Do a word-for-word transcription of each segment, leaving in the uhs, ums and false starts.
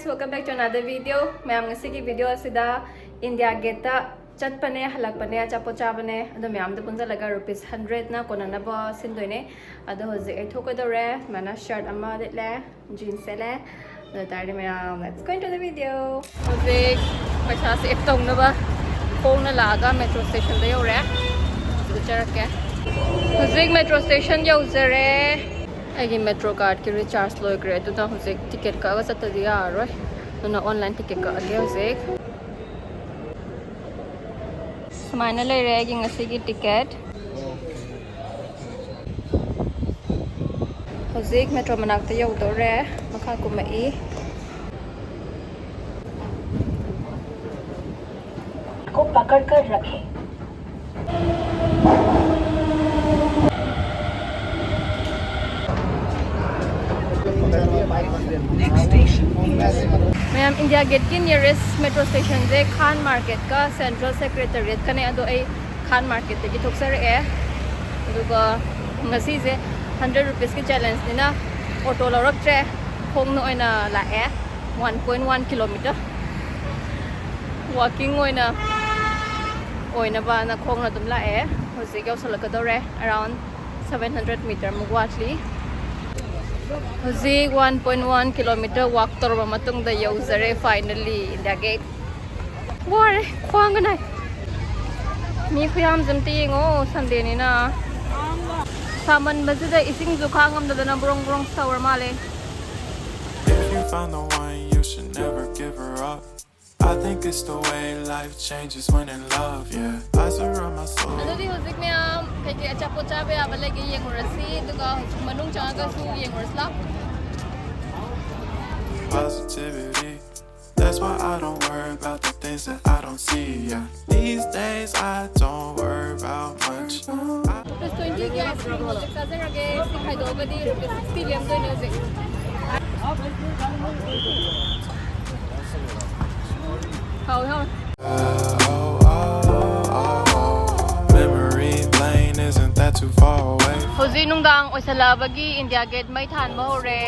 Welcome back to another video. ꯃꯌꯥꯝ, ꯉꯁꯤꯒꯤ video ꯑꯁꯤꯗ ꯏꯟꯗꯤꯌꯥ ꯒꯦꯠꯇ ꯆꯠꯄꯅꯦ, ꯍꯜꯂꯛꯄꯅꯦ, ꯑꯆꯥꯄꯣꯠ ꯆꯥꯕꯅꯦ, ꯑꯗꯣ ꯃꯌꯥꯝꯗꯣ ꯄꯨꯟꯁꯤꯜꯂꯒ ꯔꯨꯄꯤꯁ ꯍꯟꯗ꯭ꯔꯦꯠꯅ ꯀꯣꯟꯅꯅꯕ ꯁꯤꯟꯗꯣꯏꯅꯦ꯫ ꯑꯗꯣ ꯍꯧꯖꯤꯛ ꯑꯩ ꯊꯣꯛꯀꯗꯧꯔꯦ꯫ ꯁꯨꯃꯥꯏꯅ shirt ꯑꯃ ꯂꯤꯠꯂꯦ, jeans ꯁꯦꯠꯂꯦ꯫ ꯑꯗꯨ ꯑꯣꯏꯇꯥꯔꯗꯤ ꯃꯌꯥꯝ, let's go into the video. ꯍꯧꯖꯤꯛ ꯄꯩꯁꯥ save ꯇꯧꯅꯕ ꯈꯣꯡꯅ ꯂꯥꯛꯑꯒ metro stationꯗ ꯌꯧꯔꯦ꯫ ꯎꯠꯆꯔꯛꯀꯦ꯫ ꯍꯧꯖꯤꯛ metro station ꯌꯧꯖꯔꯦ꯫ ꯑꯩꯒꯤ metro cardꯀꯤ recharge ꯂꯣꯏꯈ꯭ꯔꯦ, ꯑꯗꯨꯅ ꯍꯧꯖꯤꯛ ticket ꯀꯛꯑꯒ ꯆꯠꯇꯗꯤ ꯌꯥꯔꯔꯣꯏ꯫ ꯑꯗꯨꯅ online ticket ꯀꯛꯑꯒꯦ ꯍꯧꯖꯤꯛ꯫ ꯁꯨꯃꯥꯏꯅ ꯂꯩꯔꯦ ꯑꯩꯒꯤ ꯉꯁꯤꯒꯤ ticket꯫ ꯍꯧꯖꯤꯛ metro ꯃꯅꯥꯛꯇ ꯌꯧꯗꯧꯔꯦ꯫ ꯃꯈꯥ ꯀꯨꯝꯃꯛꯏ꯫ को पकड़कर रखें। ꯃꯌꯥꯝ, ꯏꯟꯗꯤꯌꯥ ꯒꯦꯠꯀꯤ nearest metro stationꯁꯦ ꯈꯥꯟ ꯃꯥꯔꯀꯦꯠꯀ ꯁꯦꯟꯇ꯭ꯔꯦꯜ ꯁꯦꯀ꯭ꯔꯦꯇꯔꯤꯌꯦꯠꯀꯅꯦ꯫ ꯑꯗꯣ ꯑꯩ ꯈꯥꯟ ꯃꯥꯔꯀꯦꯠꯇꯒꯤ ꯊꯣꯛꯆꯔꯛꯑꯦ꯫ ꯑꯗꯨꯒ ꯉꯁꯤꯁꯦ hundred rupeesꯀꯤ challengeꯅꯤꯅ auto ꯂꯧꯔꯛꯇ꯭ꯔꯦ, ꯈꯣꯡꯅ ꯑꯣꯏꯅ ꯂꯥꯛꯑꯦ꯫ One point one kilometer walking ꯑꯣꯏꯅ ꯑꯣꯏꯅꯕꯅ ꯈꯣꯡꯅ ꯑꯗꯨꯝ ꯂꯥꯛꯑꯦ꯫ ꯍꯧꯖꯤꯛ ꯌꯧꯁꯜꯂꯛꯀꯗꯧꯔꯦ꯫ Around seven hundred meter ꯃꯨꯛ ꯋꯥꯠꯂꯤ꯫ ꯍꯧꯖꯤꯛ one point one kilometer walk ꯇꯧꯔꯕ ꯃꯇꯨꯡꯗ ꯌꯧꯖꯔꯦ finally India Gate꯫ ꯋꯥꯔꯦ, ꯈ꯭ꯋꯥꯡꯒ ꯅꯥꯏ꯫ ꯃꯤ ꯈꯨꯌꯥꯝꯁꯦ ꯑꯝꯇ ꯌꯦꯡꯉꯣ, Sundayꯅꯤꯅ꯫ ꯁꯥꯃꯟꯕꯁꯤꯗ ꯏꯁꯤꯡꯁꯨ ꯈꯥꯡ ꯉꯝꯗꯗꯅ ꯕ꯭ꯔꯣꯡ ꯕ꯭ꯔꯣꯡ ꯁꯧꯔ ꯃꯥꯜꯂꯦ꯫ If you find the one, you should never give her up. I think it's the way life changes when in love, yeah. Eyes are on my soul. ꯑꯗꯨꯗꯤ ꯍꯧꯖꯤꯛ ꯃꯌꯥꯝ ꯀꯩꯀꯩ ꯑꯆꯥꯄꯣꯠ ꯆꯥꯕ ꯌꯥꯕ ꯂꯩꯒꯦ ꯌꯦꯡꯉꯨꯔꯁꯤ, ꯑꯗꯨꯒ ꯍꯧꯖꯤꯛ ꯃꯅꯨꯡ ꯆꯪꯉꯒꯁꯨ ꯌꯦꯡꯉꯨꯔꯁꯤ ꯂꯥꯎ꯫ Positivity. That's why I don't worry about the things that I don't see, yeah. These days I don't worry about much. Rupees twentyꯒꯤ ice cream ꯍꯧꯖꯤꯛ ꯆꯥꯖꯔꯒꯦ꯫ ꯁꯤ ꯈꯥꯏꯗꯣꯛꯑꯒꯗꯤ rupees sixty ꯂꯦꯝꯗꯣꯏꯅꯦ ꯍꯧꯖꯤꯛ꯫ ꯍꯥꯎꯋꯦ, ꯍꯥꯎꯋꯦ꯫ Memory lane, isn't that too far away? ꯍꯧꯖꯤꯛ ꯅꯨꯡꯗꯥꯡ ꯑꯣꯏꯁꯜꯂꯛꯑꯕꯒꯤ India get ꯃꯩ ꯊꯥꯟꯕ ꯍꯧꯔꯦ꯫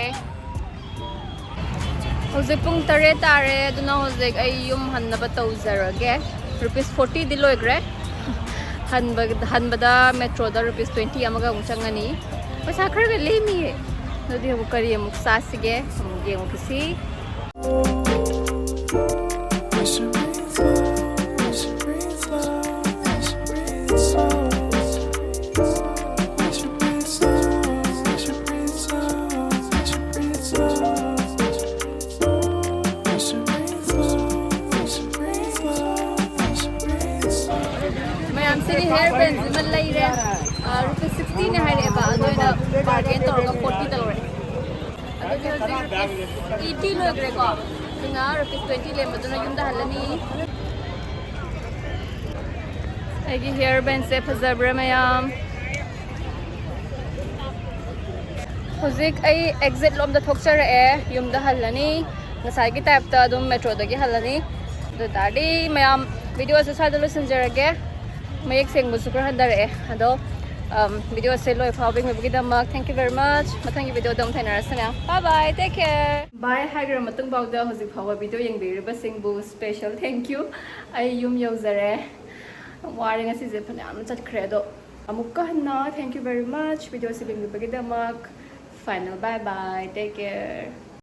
ꯍꯧꯖꯤꯛ ꯄꯨꯡ ꯇꯔꯦꯠ ꯇꯥꯔꯦ, ꯑꯗꯨꯅ ꯍꯧꯖꯤꯛ ꯑꯩ ꯌꯨꯝ ꯍꯟꯅꯕ ꯇꯧꯖꯔꯒꯦ꯫ ꯔꯨꯄꯤꯁ ꯐꯣꯔꯇꯤꯗꯤ ꯂꯣꯏꯈ꯭ꯔꯦ꯫ ꯍꯟꯕ ꯍꯟꯕꯗ ꯃꯦꯇ꯭ꯔꯣꯗ ꯔꯨꯄꯤꯁ ꯇ꯭ꯋꯦꯟꯇꯤ ꯑꯃꯒ ꯑꯃꯨꯛ ꯆꯪꯉꯅꯤ꯫ ꯄꯩꯁꯥ ꯈꯔꯒ ꯂꯦꯝꯃꯤꯌꯦ꯫ ꯑꯗꯨꯗꯤ ꯑꯃꯨꯛ ꯀꯔꯤ ꯑꯃꯨꯛ ꯆꯥꯁꯤꯒꯦ, ꯑꯃꯨꯛ ꯌꯦꯡꯉꯨꯈꯤꯁꯤ꯫ ꯃꯌꯥꯝꯁꯤꯒꯤ ꯍꯤꯌꯔ ꯕꯦꯟꯁꯤꯃ ꯂꯩꯔꯦ꯫ ꯔꯨꯄꯤꯁ ꯁꯤꯛꯁꯇꯤꯅꯦ ꯍꯥꯏꯔꯛꯑꯦꯕ, ꯑꯗꯣ ꯑꯩꯅ ꯕꯥꯔꯒꯦꯟ ꯇꯧꯔꯒ ꯐꯣꯔꯇꯤꯗ ꯂꯧꯔꯦ꯫ ꯑꯗꯨꯗꯤ ꯍꯧꯖꯤꯛ ꯔꯨꯄꯤꯁ ꯑꯩꯠꯇꯤ ꯂꯣꯏꯈ꯭ꯔꯦꯀꯣ, ꯑꯗꯨꯅ ꯔꯨꯄꯤꯁ ꯇ꯭ꯋꯦꯟꯇꯤ ꯂꯦꯝꯕꯗꯨꯅ ꯌꯨꯝꯗ ꯍꯜꯂꯅꯤ꯫ ꯑꯩꯒꯤ ꯍꯤꯌꯔ ꯕꯦꯟꯁꯦ ꯐꯖꯕ꯭ꯔꯥ ꯃꯌꯥꯝ? ꯍꯧꯖꯤꯛ ꯑꯩ ꯑꯦꯛꯖꯤꯠ ꯂꯣꯝꯗ ꯊꯣꯛꯆꯔꯛꯑꯦ, ꯌꯨꯝꯗ ꯍꯜꯂꯅꯤ꯫ ꯉꯁꯥꯏꯒꯤ ꯇꯥꯏꯞꯇ ꯑꯗꯨꯝ ꯃꯦꯇ꯭ꯔꯣꯗꯒꯤ ꯍꯜꯂꯅꯤ꯫ ꯑꯗꯨ ꯇꯥꯔꯗꯤ ꯃꯌꯥꯝ, ꯚꯤꯗꯤꯑꯣꯁꯦ ꯁ꯭ꯋꯥꯏꯗ ꯂꯣꯏꯁꯤꯟꯖꯔꯒꯦ꯫ ꯃꯌꯦꯛ ꯁꯦꯡꯕꯁꯨ ꯈꯔ ꯍꯟꯊꯔꯛꯑꯦ꯫ ꯑꯗꯣ, ꯑꯝ, ꯚꯤꯗꯤꯑꯣꯁꯦ ꯂꯣꯏ ꯐꯥꯎꯕ ꯌꯦꯡꯕꯤꯕꯒꯤꯗꯃꯛ thank you very much꯫ ꯃꯊꯪꯒꯤ ꯚꯤꯗꯤꯑꯣꯗ ꯑꯃꯨꯛ ꯊꯦꯡꯅꯔꯁꯤꯅꯦ꯫ Bye bye, take care꯫ Bye ꯍꯥꯏꯈ꯭ꯔ ꯃꯇꯨꯡ ꯐꯥꯎꯗ ꯍꯧꯖꯤꯛ ꯐꯥꯎꯕ ꯚꯤꯗꯤꯑꯣ ꯌꯦꯡꯕꯤꯔꯤꯕꯁꯤꯡꯕꯨ special thank you꯫ ꯑꯩ ꯌꯨꯝ ꯌꯧꯖꯔꯦ꯫ ꯌꯥꯝ ꯋꯥꯔꯦ ꯉꯁꯤꯁꯦ, ꯐꯅꯌꯥꯝ ꯆꯠꯈ꯭ꯔꯦ꯫ ꯑꯗꯣ ꯑꯃꯨꯛꯀ ꯍꯟꯅ thank you very much ꯚꯤꯗꯤꯑꯣꯁꯦ ꯌꯦꯡꯕꯤꯕꯒꯤꯗꯃꯛ꯫ Final bye bye, take care꯫